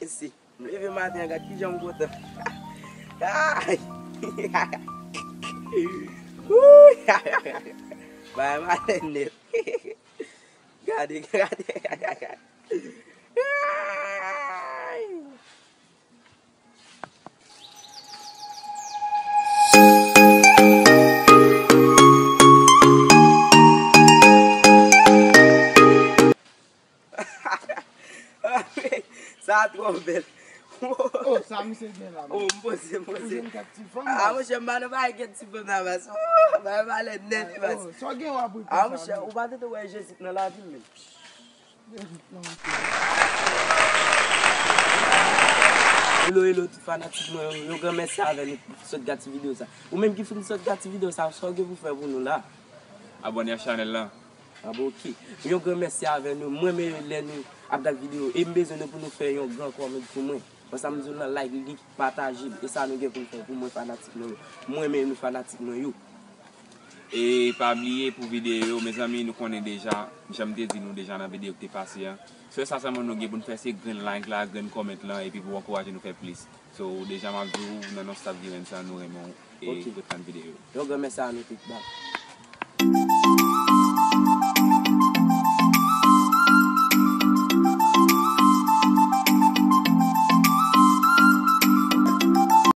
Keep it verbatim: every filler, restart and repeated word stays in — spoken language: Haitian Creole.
Mesi. M leve maten an, gad kijan m kontan. Ay! Wouy! Bagay malè nèt. Gade, gade, gade, gade. Ay! Sa twò bèl. Oh, sa misye gen la, oh, men. M poze, m poze. Ou jwenn kèk ti fanm, ah, baz. Monchè, m pa nan bagay kèk ti fanm la, baz. Oh, bagay malè nèt, baz. Oh, sa w gen w ap reprann. Ah, monchè, ou pa tande wè Jezi k nan lavi m, menm. Jezi k nan lavi m. Hello, hello, tout fanatik mwen yo. Yon gran mèsi avè nou sot gad ti videyo sa. Ou menm ki fin sot gad ti videyo sa, sa w gen pou fè pou nou la? Abòne ak chanèl la. Ah bon, ok. Yon gran mèsi avè nou. Mwen renmen lè nou ap gad videyo e m bezwen nou pou nou fè yon gran kòmant pou mwen. Konsa m di w lan, like li, pataje l. E sa nou gen pou n fè pou mwen fanatik mwen yo. Mwen renmen nou fanatik mwen yo. E pa bliye pou videyo yo, mezanmi, nou konnen deja, jan m te di nou deja nan videyo ki te pase a. Sèl sa sèlman nou gen pou n fè se grenn like la, grenn comment lan, epi pou ankouraje nou fè plis. So, deja m ap di w nan non staff Virenn sa, nou renmen w e, ok, ret tann videyo yo. Yon gran mèsi a nou tout. Bye.